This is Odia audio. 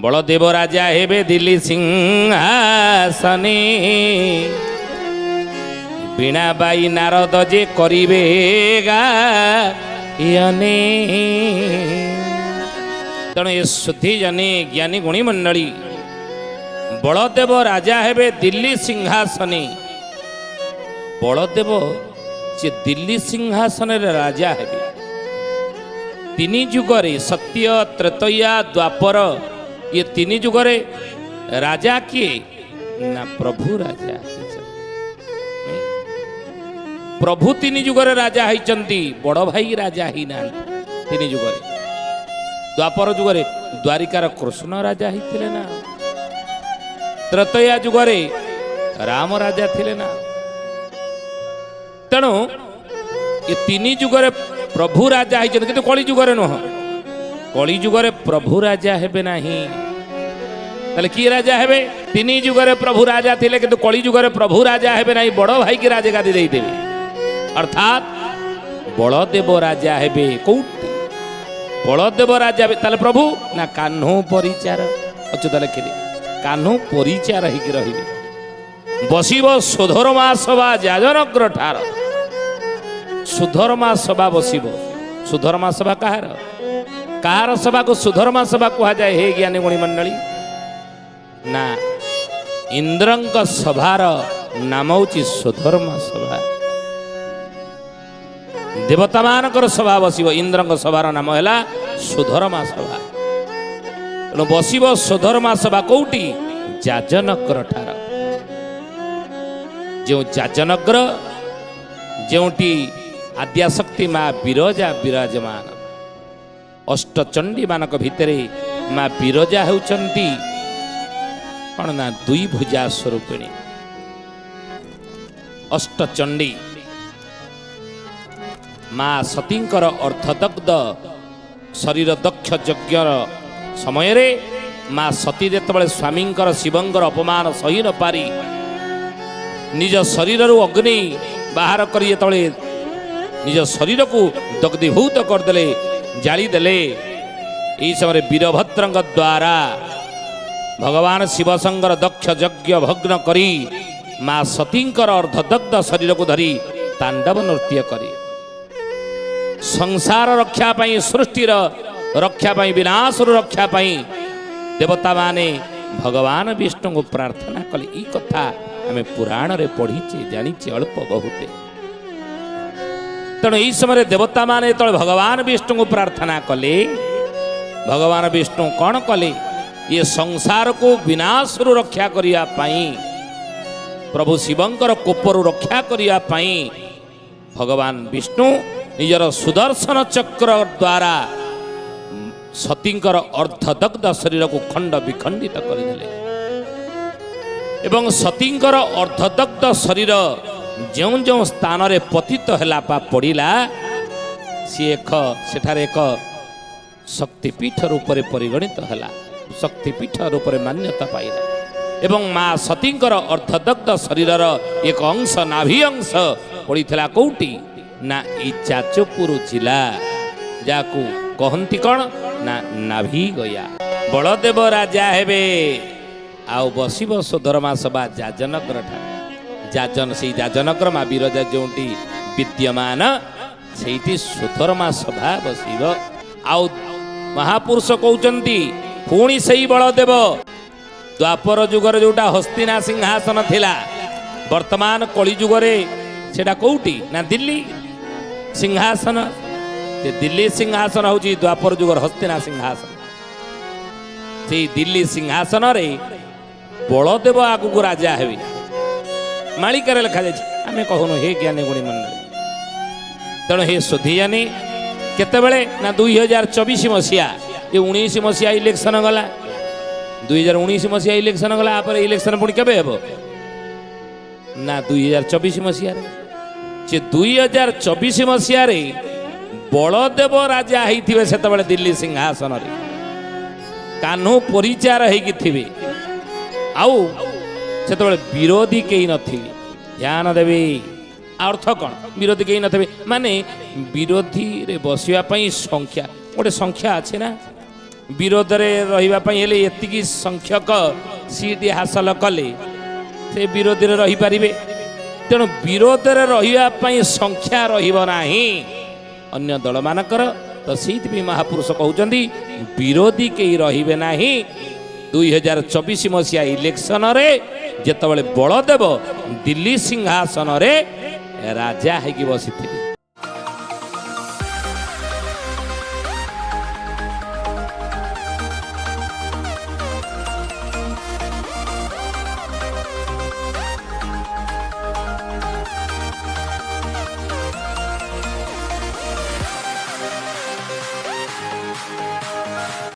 ବଳଦେବ ରାଜା ହେବେ ଦିଲ୍ଲୀ ସିଂହାସନେ, ବୀଣା ବାଇ ନାରଦ ଯେ କରିବେ ଗାୟନେ। ତେଣୁ ଏ ଶୁଦ୍ଧି ଜନି ଜ୍ଞାନୀ ଗୁଣୀ ମଣ୍ଡଳୀ, ବଳଦେବ ରାଜା ହେବେ ଦିଲ୍ଲୀ ସିଂହାସନେ। ବଳଦେବ ସେ ଦିଲ୍ଲୀ ସିଂହାସନରେ ରାଜା ହେବେ। ତିନି ଯୁଗରେ, ସତ୍ୟ, ତ୍ରେତୟା, ଦ୍ୱାପର, ଇଏ ତିନି ଯୁଗରେ ରାଜା କିଏ ନା ପ୍ରଭୁ ରାଜା ହେଇଛନ୍ତି। ପ୍ରଭୁ ତିନି ଯୁଗରେ ରାଜା ହେଇଛନ୍ତି, ବଡ଼ ଭାଇ ରାଜା ହେଇନାହାନ୍ତି ତିନି ଯୁଗରେ। ଦ୍ୱାପର ଯୁଗରେ ଦ୍ୱାରିକାର କୃଷ୍ଣ ରାଜା ହେଇଥିଲେ ନା, ତ୍ରେତୟା ଯୁଗରେ ରାମ ରାଜା ଥିଲେ ନା। ତେଣୁ ଏ ତିନି ଯୁଗରେ ପ୍ରଭୁ ରାଜା ହେଇଛନ୍ତି, କିନ୍ତୁ କଳି ଯୁଗରେ ନୁହଁ। କଳି ଯୁଗରେ ପ୍ରଭୁ ରାଜା ହେବେ ନାହିଁ। ତାହେଲେ କିଏ ରାଜା ହେବେ? ତିନି ଯୁଗରେ ପ୍ରଭୁ ରାଜା ଥିଲେ, କିନ୍ତୁ କଳି ଯୁଗରେ ପ୍ରଭୁ ରାଜା ହେବେ ନାହିଁ, ବଡ଼ ଭାଇକି ରାଜଗାଦି ଦେଇଦେବେ। ଅର୍ଥାତ୍ ବଳଦେବ ରାଜା ହେବେ। କୋଉଠି ବଳଦେବ ରାଜା ହେବେ? ତାହେଲେ ପ୍ରଭୁ ନା କାହ୍ନୁ ପରିଚାର ଅଚ୍ୟୁତ ଲେଖିଲେ, କାହ୍ନୁ ପରିଚାର ହେଇକି ରହିବେ। ବସିବ ସୁଧର୍ମା ସଭା ଯାଜନଗ୍ର ଠାର। ସୁଧର୍ମା ସଭା ବସିବ। ସୁଧର୍ମା ସଭା କାହାର? କାହାର ସଭାକୁ ସୁଧର୍ମା ସଭା କୁହାଯାଏ ହେ ଜ୍ଞାନୀ ଗୁଣୀ ମଣ୍ଡଳୀ? ନା, ଇନ୍ଦ୍ରଙ୍କ ସଭାର ନାମ ହେଉଛି ସୁଧର୍ମା ସଭା। ଦେବତାମାନଙ୍କର ସଭା ବସିବ। ଇନ୍ଦ୍ରଙ୍କ ସଭାର ନାମ ହେଲା ସୁଧର୍ମା ସଭା। ତେଣୁ ବସିବ ସୁଧର୍ମା ସଭା କୋଉଠି? ଯାଜନଗର ଠାର। ଯେଉଁ ଯାଜନଗର, ଯେଉଁଠି ଆଦ୍ୟାଶକ୍ତି ମା ବିରଜା ବିରାଜମାନ। ଅଷ୍ଟଚଣ୍ଡୀମାନଙ୍କ ଭିତରେ ମା ବିରଜା ହେଉଛନ୍ତି କ'ଣ ନା ଦୁଇ ଭୁଜା ସ୍ୱରୂପିଣୀ। ଅଷ୍ଟଚଣ୍ଡୀ ମା ସତୀଙ୍କର ଅର୍ଦ୍ଧଦଗ୍ଧ ଶରୀର ଦକ୍ଷ ଯଜ୍ଞର ସମୟରେ ମା ସତୀ ଯେତେବେଳେ ସ୍ୱାମୀଙ୍କର ଶିବଙ୍କର ଅପମାନ ସହି ନପାରି ନିଜ ଶରୀରରୁ ଅଗ୍ନି ବାହାର କରି ଯେତେବେଳେ ନିଜ ଶରୀରକୁ ଦଗ୍ଧୀଭୂତ କରିଦେଲେ, ଜାଳିଦେଲେ, ଏହି ସମୟରେ ବୀରଭଦ୍ରଙ୍କ ଦ୍ୱାରା ଭଗବାନ ଶିବଶଙ୍କର ଦକ୍ଷ ଯଜ୍ଞ ଭଗ୍ନ କରି ମା ସତୀଙ୍କର ଅର୍ଦ୍ଧଦଗ୍ଧ ଶରୀରକୁ ଧରି ତାଣ୍ଡବ ନୃତ୍ୟ କରି ସଂସାର ରକ୍ଷା ପାଇଁ, ସୃଷ୍ଟିର ରକ୍ଷା ପାଇଁ, ବିନାଶରୁ ରକ୍ଷା ପାଇଁ ଦେବତାମାନେ ଭଗବାନ ବିଷ୍ଣୁଙ୍କୁ ପ୍ରାର୍ଥନା କଲେ। ଏଇ କଥା ଆମେ ପୁରାଣରେ ପଢ଼ିଛେ, ଜାଣିଛେ ଅଳ୍ପ ବହୁତେ। ତେଣୁ ଏହି ସମୟରେ ଦେବତାମାନେ ଯେତେବେଳେ ଭଗବାନ ବିଷ୍ଣୁଙ୍କୁ ପ୍ରାର୍ଥନା କଲେ, ଭଗବାନ ବିଷ୍ଣୁ କ'ଣ କଲେ? ଇଏ ସଂସାରକୁ ବିନାଶରୁ ରକ୍ଷା କରିବା ପାଇଁ, ପ୍ରଭୁ ଶିବଙ୍କର କୋପରୁ ରକ୍ଷା କରିବା ପାଇଁ ଭଗବାନ ବିଷ୍ଣୁ ନିଜର ସୁଦର୍ଶନ ଚକ୍ର ଦ୍ୱାରା ସତୀଙ୍କର ଅର୍ଦ୍ଧଦଗ୍ଧ ଶରୀରକୁ ଖଣ୍ଡ ବିଖଣ୍ଡିତ କରିଦେଲେ। ଏବଂ ସତୀଙ୍କର ଅର୍ଦ୍ଧଦଗ୍ଧ ଶରୀର ଯେଉଁ ଯେଉଁ ସ୍ଥାନରେ ପତିତ ହେଲା ବା ପଡ଼ିଲା, ସିଏ ଏକ ସେଠାରେ ଏକ ଶକ୍ତିପୀଠ ରୂପରେ ପରିଗଣିତ ହେଲା, ଶକ୍ତିପୀଠ ରୂପରେ ମାନ୍ୟତା ପାଇଲା। ଏବଂ ମା ସତୀଙ୍କର ଅର୍ଦ୍ଧଦଗ୍ଧ ଶରୀରର ଏକ ଅଂଶ, ନାଭି ଅଂଶ ପଡ଼ିଥିଲା କୋଉଠି ନା ଏଇ ଯାଜପୁର ଜିଲ୍ଲା, ଯାହାକୁ କହନ୍ତି କ'ଣ ନା ନାଭି ଗୟା। ବଳଦେବ ରାଜା ହେବେ ଆଉ ବସିବ ସୁଧର୍ମା ସଭା ଯାଜନଗର ଠାରେ। ଯାଜନ, ସେଇ ଯାଜନଗର ମା ବିରଜା ଯେଉଁଠି ବିଦ୍ୟମାନ, ସେଇଠି ସୁଧର୍ମା ସଭା ବସିବ। ଆଉ ମହାପୁରୁଷ କହୁଛନ୍ତି, ପୁଣି ସେଇ ବଳଦେବ ଦ୍ୱାପର ଯୁଗରେ ଯୋଉଟା ହସ୍ତିନା ସିଂହାସନ ଥିଲା, ବର୍ତ୍ତମାନ କଳି ଯୁଗରେ ସେଟା କୋଉଠି ନା ଦିଲ୍ଲୀ ସିଂହାସନ। ସେ ଦିଲ୍ଲୀ ସିଂହାସନ ହଉଛି ଦ୍ୱାପର ଯୁଗର ହସ୍ତିନା ସିଂହାସନ। ସେଇ ଦିଲ୍ଲୀ ସିଂହାସନରେ ବଳଦେବ ଆଗକୁ ରାଜା ହେବେ। ମାଳିକାରେ ଲେଖାଯାଇଛି, ଆମେ କହୁନୁ ହେ ଜ୍ଞାନୀ ଗୁଣୀ ମଣ୍ଡଳୀ। ତେଣୁ ହେ ସୁଧିଜାନି, କେତେବେଳେ ନା 2024 ମସିହା। ଏ 19 ମସିହା ଇଲେକ୍ସନ ଗଲା, 2019 ମସିହା ଇଲେକ୍ସନ ଗଲା, ପରେ ଇଲେକ୍ସନ ପୁଣି କେବେ ହେବ ନା 2024 ମସିହାରେ। ସେ 2024 ମସିହାରେ ବଳଦେବ ରାଜା ହେଇଥିବେ ସେତେବେଳେ ଦିଲ୍ଲୀ ସିଂହାସନରେ, କାହ୍ନୁ ପରିଚାର ହେଇକି ଥିବେ, ଆଉ ସେତେବେଳେ ବିରୋଧୀ କେହି ନଥିବେ। ଧ୍ୟାନ ଦେବେ, ଅର୍ଥ କ'ଣ? ବିରୋଧୀ କେହି ନଥିବେ ମାନେ ବିରୋଧୀରେ ବସିବା ପାଇଁ ସଂଖ୍ୟା, ଗୋଟେ ସଂଖ୍ୟା ଅଛି ନା। ବିରୋଧରେ ରହିବା ପାଇଁ ହେଲେ ଏତିକି ସଂଖ୍ୟକ ସିଟ୍ ହାସଲ କଲେ ସେ ବିରୋଧରେ ରହିପାରିବେ। ତେଣୁ ବିରୋଧରେ ରହିବା ପାଇଁ ସଂଖ୍ୟା ରହିବ ନାହିଁ ଅନ୍ୟ ଦଳମାନଙ୍କର। ତ ସେଇଥିପାଇଁ ମହାପୁରୁଷ କହୁଛନ୍ତି, ବିରୋଧୀ କେହି ରହିବେ ନାହିଁ। 2024 ମସିହା ଇଲେକ୍ସନରେ ଯେତେବେଳେ ବଳଦେବ ଦିଲ୍ଲୀ ସିଂହାସନରେ ରାଜା ହେଇକି ବସିଥିବେ।